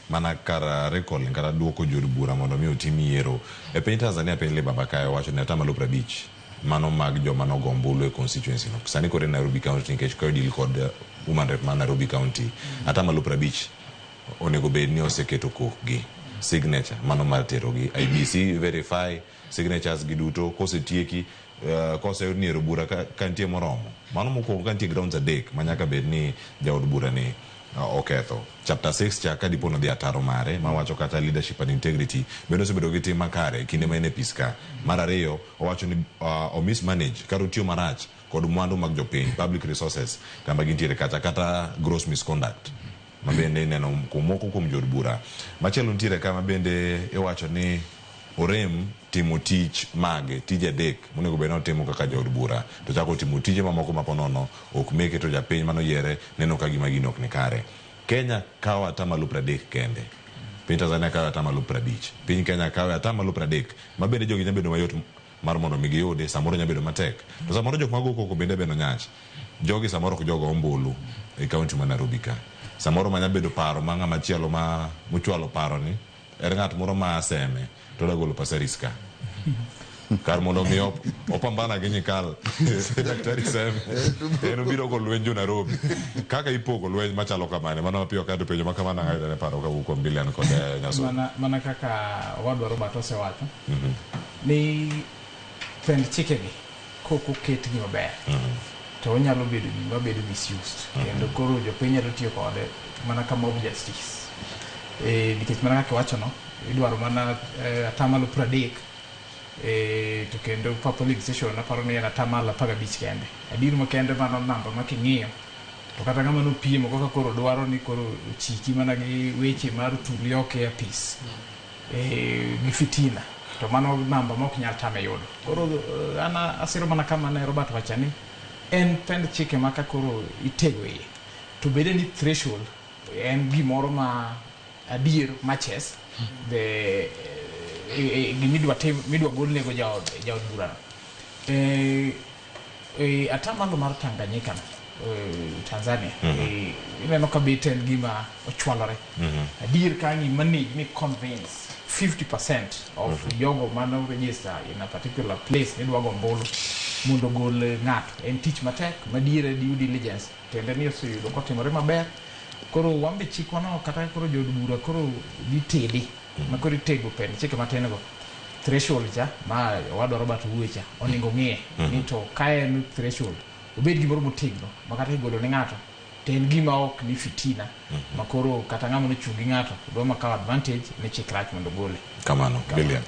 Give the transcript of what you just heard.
Mana kar recalling kata duoko jood bura mondo mi otim yiero e piny Tanzania, piny libamba kae owacho ni atamalo 50 mano mag joma nogo ombulu e constituency no. Sani koro en Nairobi County nikech kae deal kod woman rep mar Nairobi County. Atamalo 50 onego bed ni oseketo kokgi signature mano mar terogi IEBC verify signatures gi duto. Kosetieki, koseyud ni ero bura ka nitie moromo mano mokwongo, ka nitie grounds adek ma nyaka bed ni jaod bura ni oketho chapter 6 cha ka dipo nodhi ataro mare mawacho kata leadership and integrity, bende osebedo gi tim makare e kinde ma en e pis ka. Mar ariyo, owacho ni o mismanage kata otiyo marach kod mwandu mag jopiny, public resources, kama gintiere kacha, kata gross misconduct ma bende ineno kuom moko kuom jood bura. Machielo nitiere ka ma bende iwacho ni orem timo tich mage, tije adek monego bed ni otimo kaka jaod bura, to chako timo tije mamoko ma ponono ok meke, to japiny manoyiere neno ka gima gino ok ni kare. Kenya kawo atamalo 30 kende, piny Tanzania kawo atamalo 50, piny Kenya kawo atamalo 30, ma bende jogi nyalo bedo mayot mar mondo mi giyude, samoro nyalo bedo matek, to samoro jok mago koko bende onyach jogi, samoro ok jogo ombulu e kaunti ma Nairobi ka, samoro manya bedo paro ma ng'ama chielo ma mochwalo paro ni en ng'at moro ma seme to odwa golo Pasaris ka kar mondo mi opambana gi Nyikal. Daktari Seme en obiro go lweny jo Nairobi kaka ipogo lweny machalo kamane. Mano mapiyo kae to penjo ma kamano ang'ayudo ne paro kawuok kuom Bilian kod Nyasu. Mana kaka owadwa Robert osewacho ni pend chikegi kok oketgi maber to onyalo bedo gima bedo misused, kendo koro jopiny nyalo tiyo kode mana ka mob justice, nikech mana kaka iwachono, idwaro mana atamalo 30, to kendo per polling station aparo ni en atamalo 15 kende. Adier makende mano namba ma king'iyo to kata ng'ama nopiemo kaka koro dwaro ni koro ochiki mana gi weche mar tulioke e apis gi fitina, to mano namba ma ok nyal tame yudo. Koro an asiro mana kama ne Robert wacha ni en pend chike ma ka koro itego iye to bede ni threshold en gimoro ma adier matches the gimidwa tim midwa golnego jaod burano atamalo mar Tanganyika no, Tanzania, ineno ka bet en gima ochwalore adier ka ang' i manage mi convince 50% of jogo mano register in a particular place nidwa go ombulu mondo ogol ng'ato, en tich matek madier. Due diligence tiende ni oseyudo kotimore maber. Koro wan be chikwa no kata ka koro jood bura koro dhi tedi ma koro itego pend chike matin go, threshold cha ma owadwa Robert wuoye cha onego ng'iye ni to ka en threshold obed gimoro motegno ma kata kigolo ne ng'ato to en gima ok ni fitina ma koro kata ng'ama nochung' gi ng'ato dwa makawo advantage ni chik rach mondo ogole. Kamano, Bilian.